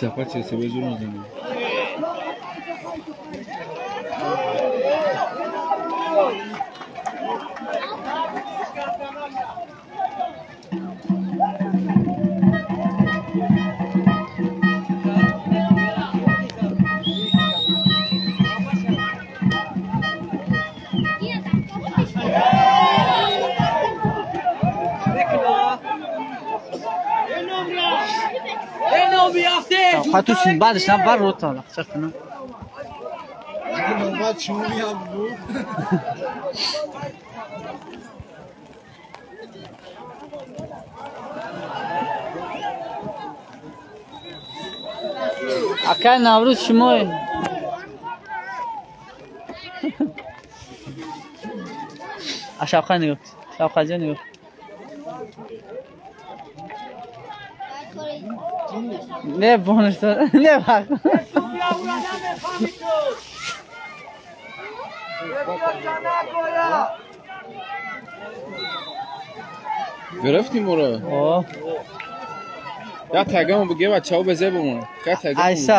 Сапати себе зур мезанад. خاطر بعدش نبر روتا لخصنا اكلنا عروس شموي اشاقاني شاقاني نه بونش نه بخ گرفتیم برو. آه. یا تگمو بگه بچه‌ها بزه بمون. یا تگمو. عیسی.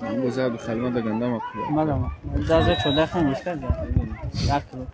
من بزرگ خلما دگندم اکو. مادام. دازه چوده خون بیشتر ده. یک کیلو.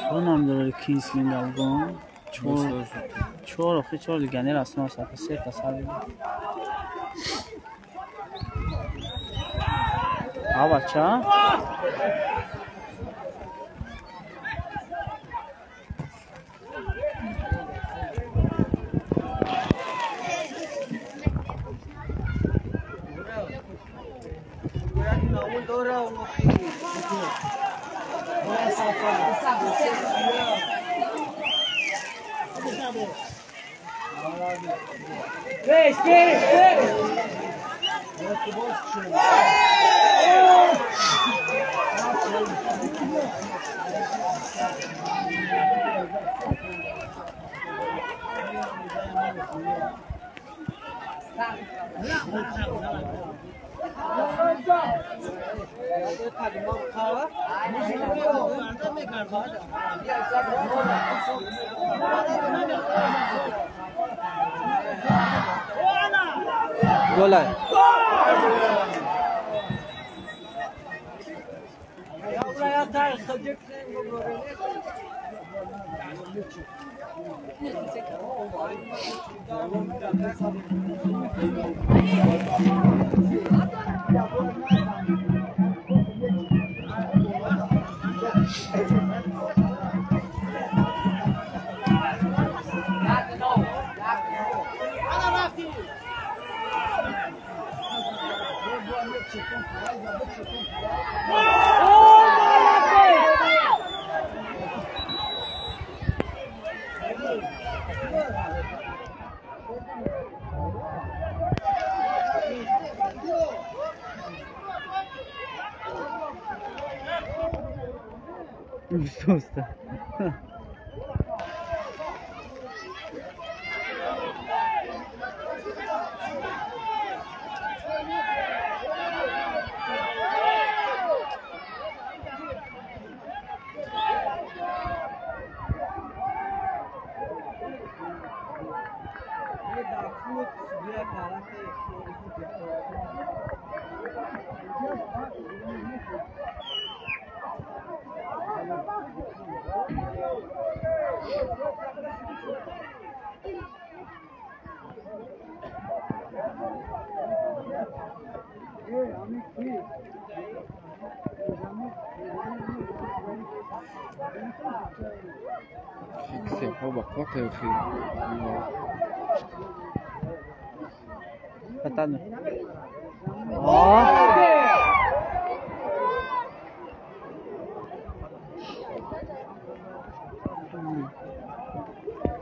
چه نام داره کینسلینگ افغان؟ چهار چهار آخه چهار لیگنر اصلا سه سه تا سر ها بچه Gola. Usta.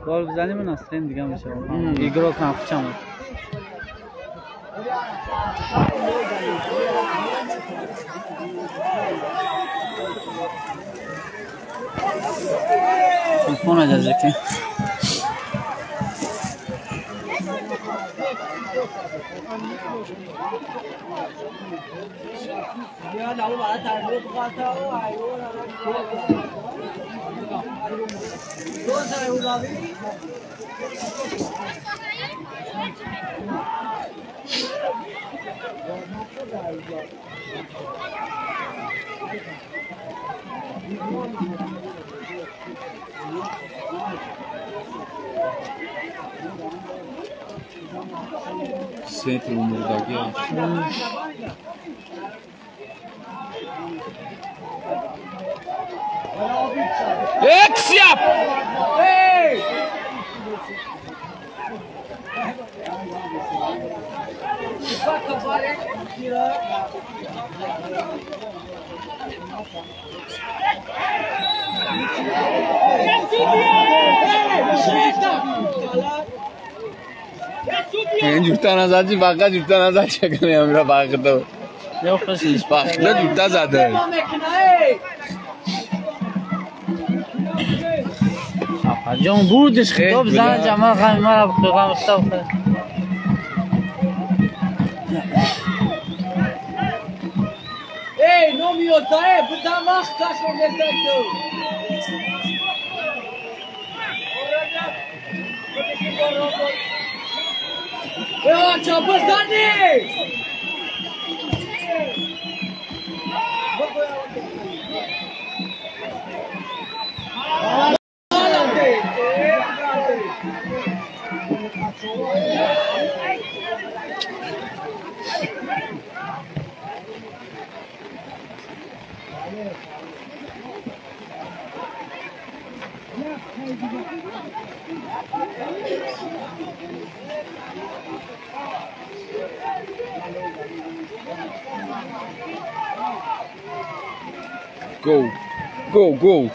Гол бизанем ва настроение дига мешавад. Игрок нахчам. Телефон иҷоза ки. Центр мурдаги. Эксиап! Эй! Ҷуфта назад, бақа ҷуфта назад чакане амира бақто. Бақта ҷуфта зада. Ҷон будиш хитоб зан ҷама ғами мара бухӯ ғам хитоб хӯ. Эй, номи ёздаҳе, буда вақт кашон резакту. Эй, бизани! Go, go, go.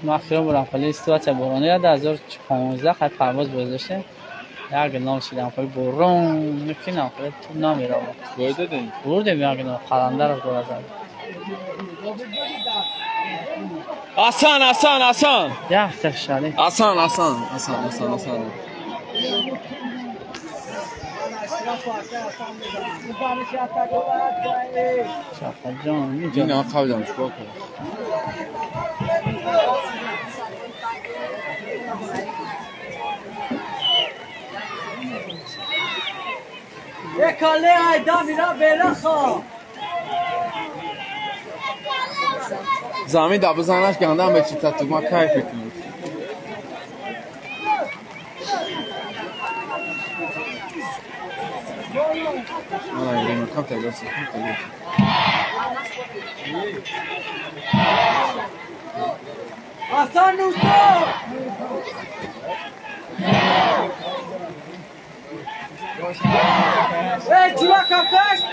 ما خیال برم خیلی سитуация بورانی را 2015 خیلی پرواز بازداشته یک نام شدم خیلی بورون میکنم خیلی تو نمیرم بردیم بردیم یک نام قلنده رو گل زد آسان آسان آسان یک تفشالی آسان آسان آسان آسان آسان جان اینا قبلم چیکار کنم کاله ایدا میرا بلخا زمین دا بزنش گندم به چیتا تو ما کیف میکنیم نه کم تگاسی آسان نوسو Ei, tira a cabeça!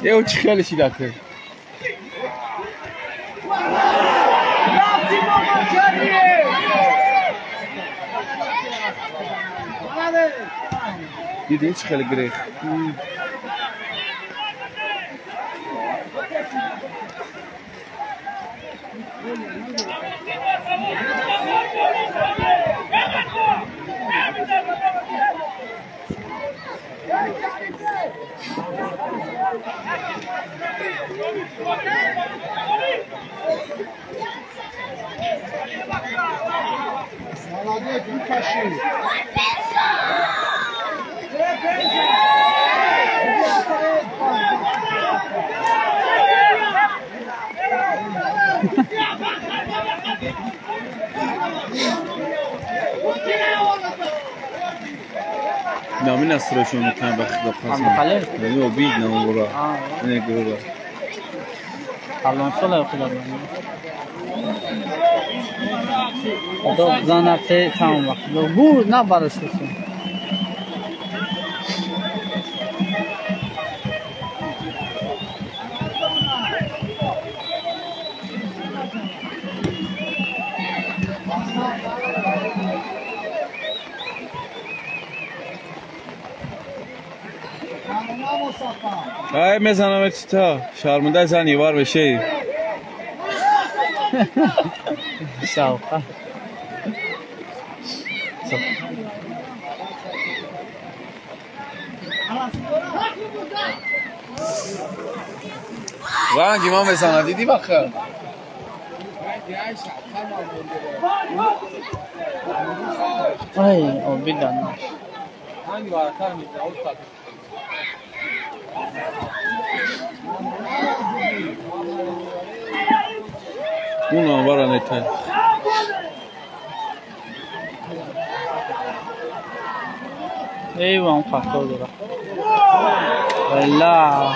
Eu te quero esse daqui. دیدی چه خیلی گریخ نامی نصرشون میکنم بخدا خواستم نامی عبید نام برا اینه گروه الان سال خدا خدا زنه تمام وقت بود نه برای سوسون ای میزنم چیتا شرمنده زن یوار بشه شوقه رنگی ما میزنه دیدی بخیر ای آبیدن اون آنوار نته ای وام فاکتور داره والله